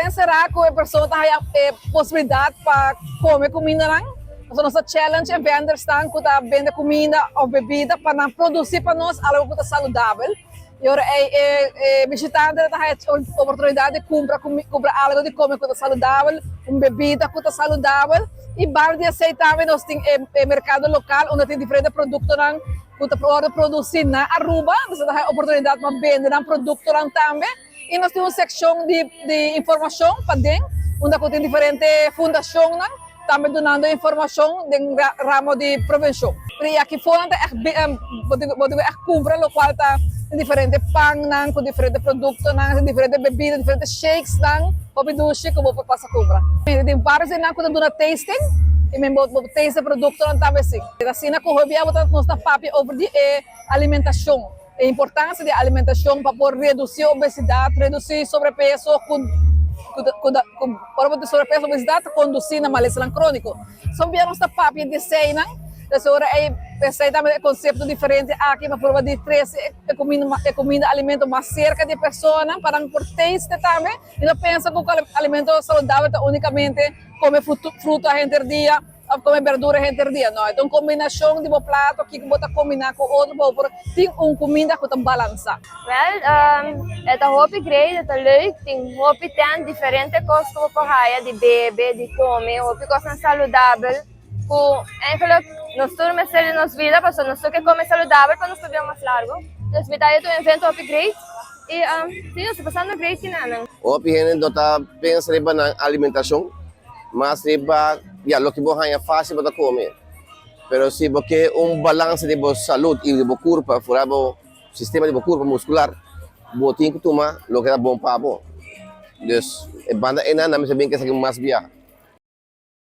enserá ku e persona ta haya e posibilidat pa kome kumindanan. Pasobra nos ta challenge e vendersnan ku ta bende kuminda òf bebida pa nan produsí pa nos algu ku ta saludabel. I ora ei e e bishitantenan ta haya oportunidat di kumpra kumpra algu di kome ku ta saludabel, un bebida ku ta saludabel. I banda di esei tambe nos tin e e merkado lokal unda tin diferente produktonan ku ta wòrdu produsí na Aruba. Nos ta haya oportunidat pa bende nan produktonan tambe. I nos tin un sekshon di di informashon paden unda ku tin diferente fundashonnan tambe dunando informashon den ramo di prevenshon. Pero i aki for nan ta ègt bo tin bo tin ku ègt kumpra lokual ta tin diferente pannan ku diferente produktonan, tin diferente bebida, diferente shakesnan hopi dushi ku bo por pasa kumpra. Tin vários di nan ku ta duna tasting i men bo bo taste e produktonan tambe si. Asina ku hopi bia bo ta nos ta papia over di e alimentashon. E importancia di alimentacion pa por reduci obesidad, reduci sobrepeso cu cu ora bo tin sobrepeso obesidad ta conduci na malesanan cronico. Son bia nos ta papia di eseynan, entonces ora ey esey tambe e concepto diferente aki pa purba di trece e cuminda e cuminda alimento mas cerca di e personanan pa nan por taste tambe y no pensa cu alimento saludabel ta unicamente come fruta henter dia. Of come berdura henter dia. No, e ta un combinacion di bo plato, kico bo ta combina cu otro pa bo por tin un cuminda cu ta balansa. Wel, e ta hopi great, e ta leuk, tin hopi tent, diferente cos cu bo por haya di bebe, di come, hopi cosnan saludabel cu eigenlijk nos tur mester den nos vida pasobra nos tur ke come saludabel pa nos por biba mas largo. Dus mi ta haya ta un evento hopi great y si nos ta pasando great kinanan. Hopi hende no ta pensa riba nan alimentacion. Mas riba, ya, loke bo haña fácil bo ta come. Pero si bo ke un balansa di bo salud y di bo curpa, fora bo sistema di bo curpa muscular, bo tin cu tuma loke ta bon pa bo. Dus, e banda einan nan mester bin ke esaki mas bia.